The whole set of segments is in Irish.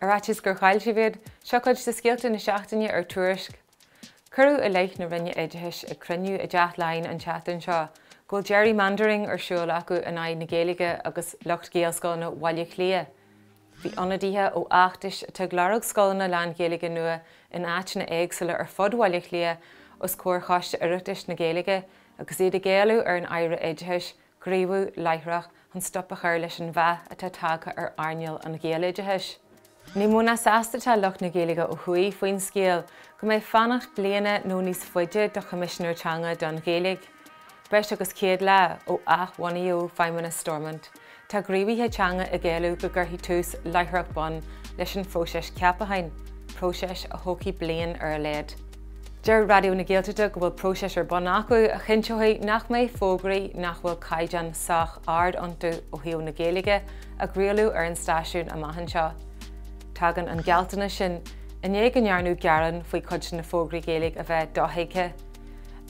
Ar fhaitíos gur chaill sibh iad, seo cuid de scéalta na seachtaine ar Tuairisc. Cuireadh i leith na Roinne Oideachais ag cruinniú i dTeach Laighean an tseachtain seo go bhfuil gerrymandering ar siúl acu in aghaidh na Gaeilge agus lucht Ghaelscoileanna Bhaile Átha Cliath. Bhí ionadaithe ó fheachtais atá ag lorg scoileanna lán-Ghaeilge nua in áiteanna éagsúla ar fud Bhaile Átha Cliath os comhair Choiste Oireachtais na Gaeilge agus iad ag éileamh ar an Aire Oideachais gníomhú láithreach chun stop a chur leis an mheath atá tagtha ar earnáil an Ghaeloideachais. Ní mó ná sásta atá lucht na Gaeilge ó thuaidh faoin scéal go mbeidh fanacht bliana nó níos faide do Choimisinéir Teanga don Ghaeilge. Breis agus 100 lá ó athbhunaíodh Feidhmeannas Stormont, tá gníomhaithe teanga ag éileamh go gcuirfí tús láithreach bonn leis an phróiseas ceapacháin, próiseas a thógfaidh bliain ar a laghad. Deir Raidió na Gaeltachta go bhfuil próiseas ar bun acu a chinnteoidh nach mbeidh fógraí nach bhfuil caighdeán sách ard iontu ó thaobh na Gaeilge á gcraoladh ar an stáisiún amach anseo. Tagann an gealltanas sin i ndiaidh go ndearnadh gearán faoi chuid de na fógraí Gaeilge a bheith dothuigthe.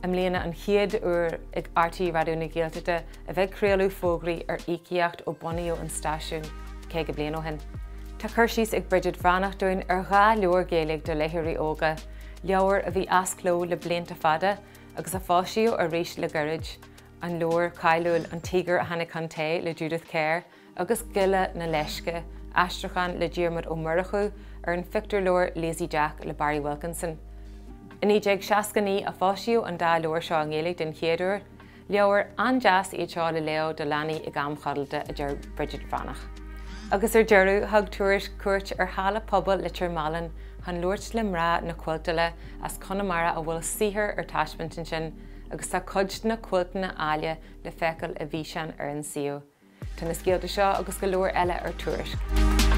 I mbliana an chéad uair ag RTÉ Raidió na Gaeltachta a bheith ag craoladh fógraí ar íocaíocht ó bunaíodh an stáisiún 50 bliain ó shin. Tá cur síos ag Bridget Bhreathnach dúinn ar dhá leabhar Gaeilge do léitheoirí óga. Leabhar a bhí as cló le blianta fada agus a foilsíodh arís le gairid, an leabhar cáiliúil An Tíogar a Tháinig Chun Tae le Judith Kerr agus Gile na Leisce, aistriúchán le Diarmuid Ó Murchú ar an phictiúrleabhar Lazy Jack le Barry Wilkinson. I 1969 a foilsíodh an dá leabhar seo i nGaeilge den chéad uair. Leabhair an-deas iad seo le léamh do leanaí ag am codlata, a deir Bridget Bhreathnach. Agus ar deireadh, thug Tuairisc cuairt ar Halla Pobail Leitir Mealláin chun labhairt le mná na cuilteála as Conamara a bhfuil saothar ar taispeáint ansin agus tá cuid de na cuilteanna áille le feiceáil i bhfíseán ar an suíomh. Tá na scéalta seo agus go leor eile ar Tuairisc.